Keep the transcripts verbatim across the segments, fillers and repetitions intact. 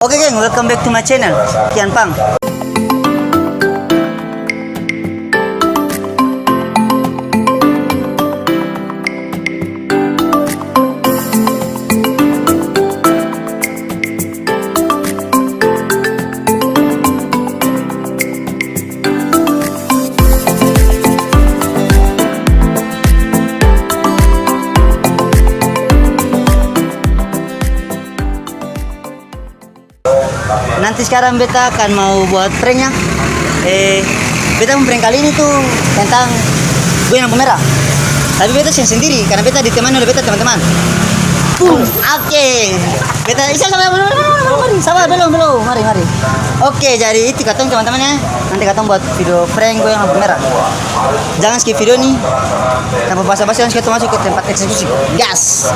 Oke, geng, welcome back to my channel, Kian Pang. Nanti skarang beta akan mau buat prank ya. Eh, beta pung prank kali ini tuh tentang goyang lampu merah. Tapi beta seng sendiri, karna beta ditemani oleh beta teman-teman. Boom, oke. Beta, eh, sabar, sabar, sabar, sabar, sabar, mari, sabar, belum, belum, mari, mari. Oke, jadi itu katong teman-teman ya. Nanti katong buat video prank goyang lampu merah. Jangan skip video nih. Tanpa basa-basi, langsung kita masuk ke tempat eksekusi. Gas.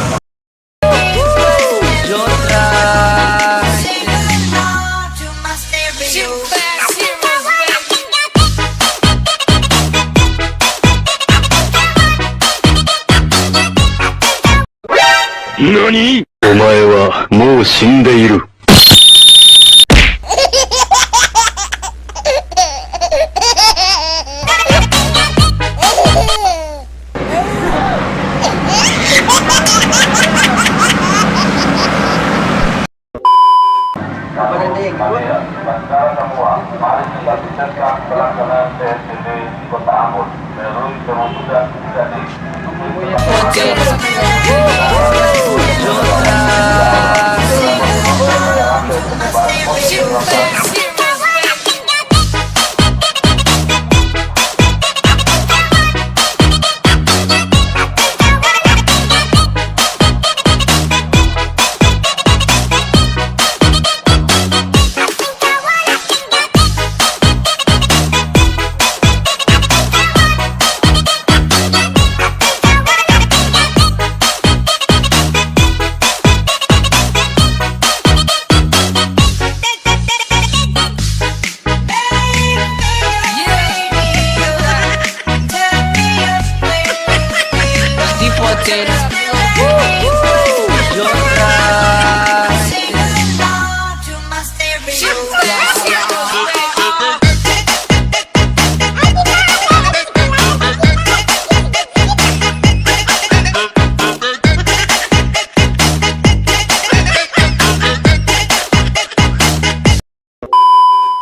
Nani? Omae wa mou shindeiru. Mari kita sukseskan pelaksanaan P S B B di Kota Ambon melalui perwujudan menjadi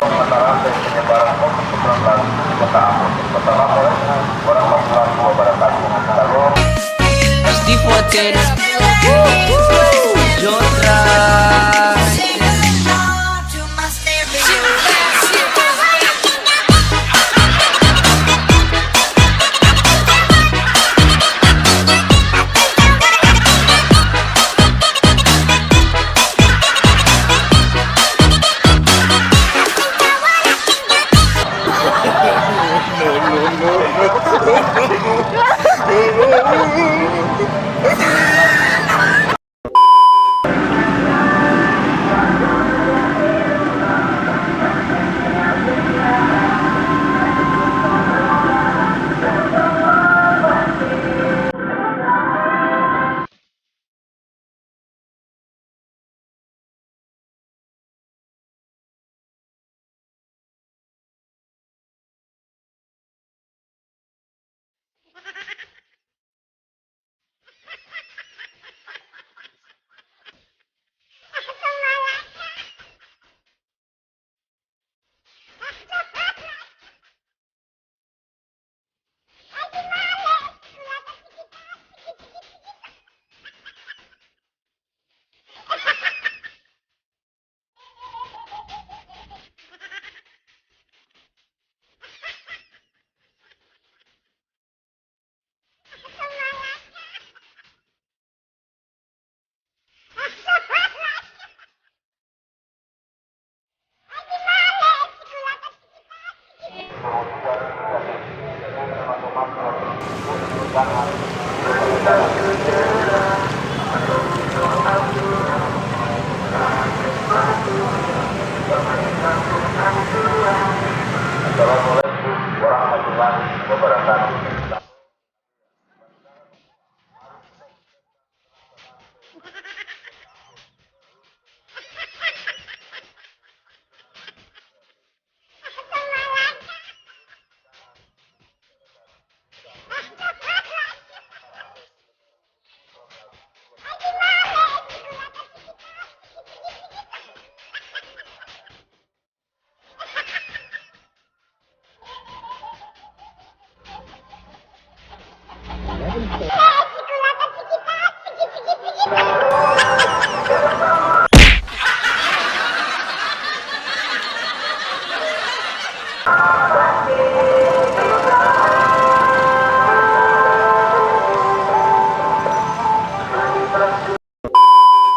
Mata rantai penyebaran covid sembilan belas di Kota Ambon, Kota Ambon, warahmatullahi wabarakatuh. Salam.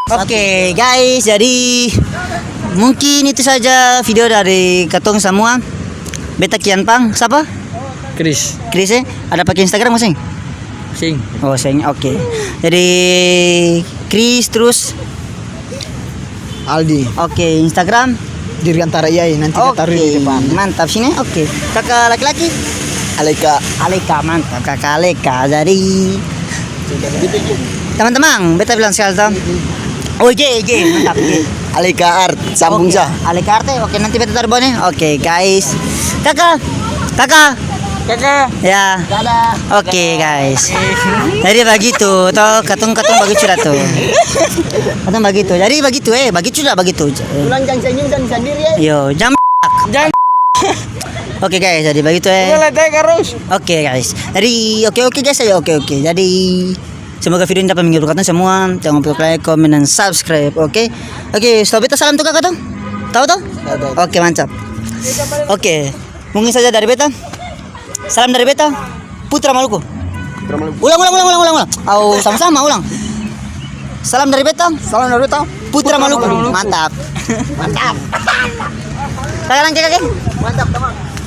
Oke, guys, jadi mungkin itu saja video dari katong samua. Beta Kian Pang, sapa? Kris. Kris, e? Ada pake Instagram ka seng? Seng. Oh, seng, oke. Jadi, Kris, trus? Aldi. Oke, Instagram? Dirgantara Iyai, nanti kita taruh di depan. Mantap, sini, oke. Kaka laki-laki? Aleka. Aleka, mantap, kaka Aleka. Jadi, teman-teman, beta bilang sekali to. Oh, I G, I G, mantap, I G. Aleka Art, sambung sa. Aleka Art, e? Oke, nanti beta taruh bawah ni. Oke, guys. Kaka, kaka. Kaka. Ya. Dadah. Oke, guys. Jadi bagitu, to, katong, katong bagitu sudah, to. Katong bagitu. Jadi bagitu, e, bagitu sudah, bagitu. Pulang jang senyum sendiri, e. Yo, jang. Jang. Oke, guys, jadi bagitu, e. Oke, guys. Jadi, oke, oke, guys, ayo, oke, oke. Jadi, semoga video ini dapat menghibur katong semua. Jangan lupa like, comment, dan subscribe, oke? Oke, so beta salam to kaka to? Tau to? Oke, mantap. Oke, mungkin saja dari beta. Salam dari beta, Putra Maluku. Putra Maluku. Ulang, ulang, ulang, ulang, ulang, ulang. Au, sama-sama, ulang. Salam dari beta. Salam dari beta. Putra Maluku. Mantap. Mantap. Kaka, kaka, kaka. Mantap, teman.